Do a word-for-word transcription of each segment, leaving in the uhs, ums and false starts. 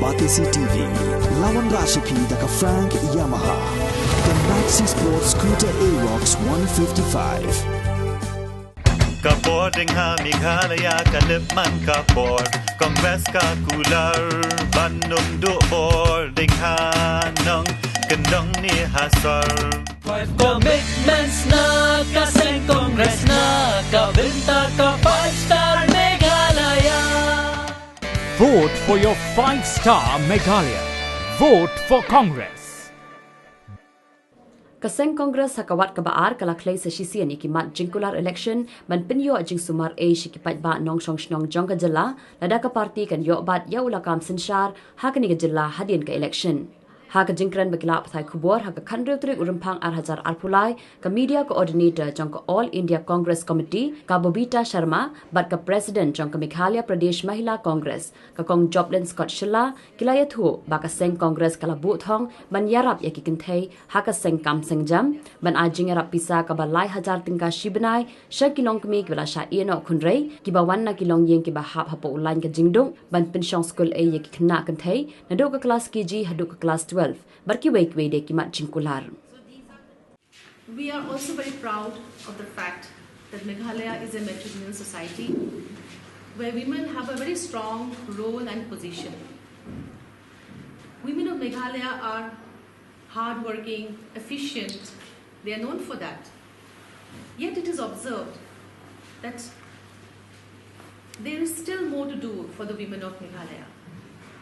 Batesi T V, lawan rashipi da ka Frank Yamaha. The Maxi Sport Scooter Aerox one fifty-five. Ka bor ding ha Meghalaya ka lip man ka bor. Congress ka kular ban nung du bor ding ha nong kendong ni ha sor. Five commitments na ka seng Congress na ka bynta ka five star Meghalaya. Vote for your five star Meghalaya. Vote for Congress. Ka seng Congress ha ka wat kaba ar ka la khlei sa shisien ïa ki mat jingkular election ban pynïoh jingsumar ei sha ki paidbah nongshong shnong jong ka jylla, lada ka party kan ïoh bat ïa u lakam synshar ha kane ka jylla hadien ka election. Ha ka jingkren bad ki lad pathai khubor ha ka khathynriew tarik u Rymphang ar hajar arphew lai, ka media coordinator jong ka All India Congress Committee, ka Bobita Sharma, bad ka president jong ka Meghalaya Pradesh Mahila Congress, ka Kong Joplin Scott Shylla, ki la ïathuh ba ka seng Congress ka la buh thong ban ïarap ïa ki kynthei ha ka seng kam seng jam, ban ai jingïarap pisa kaba lai hajar tyngka shi bnai sha ki longkmie kiba la shah ïehnoh khunrei, kiba wan na ki longïing kiba hap hapoh u lain ka jingduk, ban pynshong skul ei ïa ki khynnah kynthei naduh ka klas K G haduh ka klas twelve, bad kiwei kiwei de ki mat jingkular. We are also very proud of the fact that Meghalaya is a matrilineal society where women have a very strong role and position. Women of Meghalaya are hardworking, efficient, they are known for that. Yet it is observed that there is still more to do for the women of Meghalaya.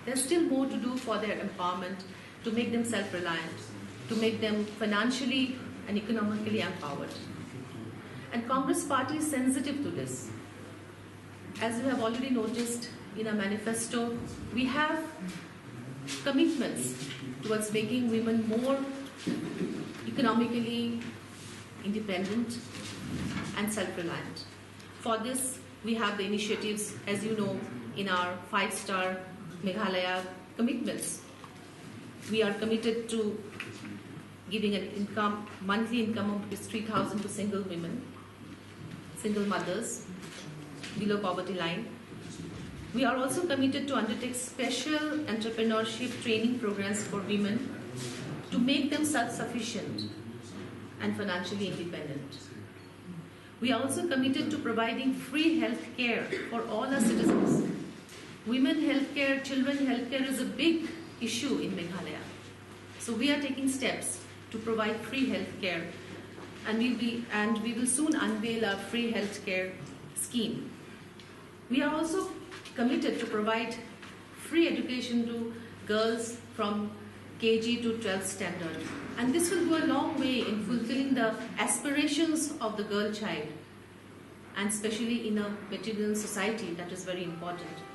There's still more to do for their empowerment, to make them self reliant, to make them financially and economically empowered. And Congress Party is sensitive to this. As you have already noticed in our manifesto, we have commitments towards making women more economically independent and self reliant. For this, we have the initiatives, as you know, in our five star Meghalaya commitments. We are committed to giving an income, monthly income of rupees three thousand to single women, single mothers below poverty line. We are also committed to undertake special entrepreneurship training programs for women to make them self sufficient and financially independent. We are also committed to providing free health care for all our citizens. Women health care, children health care is a big issue in Meghalaya. So we are taking steps to provide free health care, and we'll be and we will soon unveil our free health care scheme. We are also committed to provide free education to girls from K G to twelfth standard, and this will go a long way in fulfilling the aspirations of the girl child, and especially in a matrilineal society, that is very important.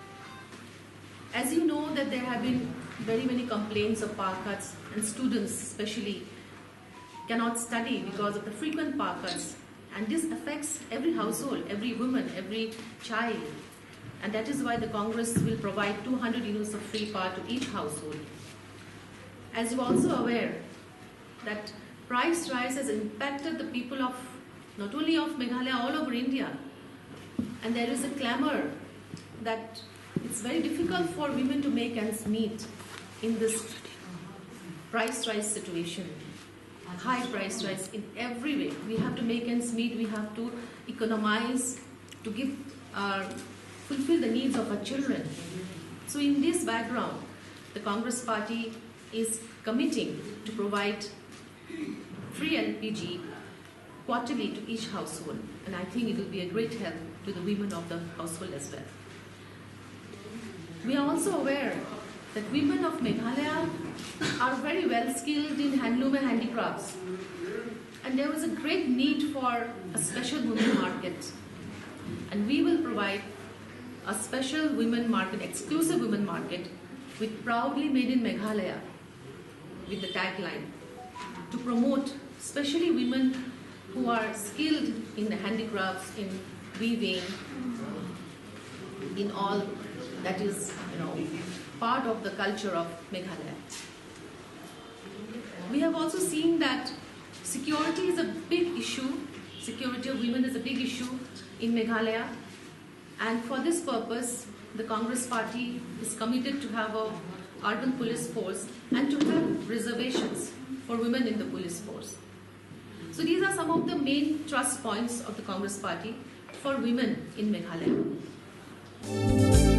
As you know that there have been very many complaints of power cuts, and students especially cannot study because of the frequent power cuts. And this affects every household, every woman, every child. And that is why the Congress will provide two hundred units of free power to each household. As you are also aware that price rise has impacted the people of not only of Meghalaya, all over India. And there is a clamor that it's very difficult for women to make ends meet in this price rise situation. High price rise in every way. We have to make ends meet, we have to economize to give our, fulfill the needs of our children. So in this background, the Congress Party is committing to provide free L P G quarterly to each household, and I think it will be a great help to the women of the household as well. We are also aware that women of Meghalaya are very well skilled in handloom and handicrafts, and there was a great need for a special women market, and we will provide a special women market, exclusive women market with Proudly Made in Meghalaya, with the tagline to promote especially women who are skilled in the handicrafts, in weaving, in all that is, you know, part of the culture of Meghalaya. We have also seen that security is a big issue. Security of women is a big issue in Meghalaya. And for this purpose, the Congress Party is committed to have a urban police force and to have reservations for women in the police force. So these are some of the main thrust points of the Congress Party for women in Meghalaya.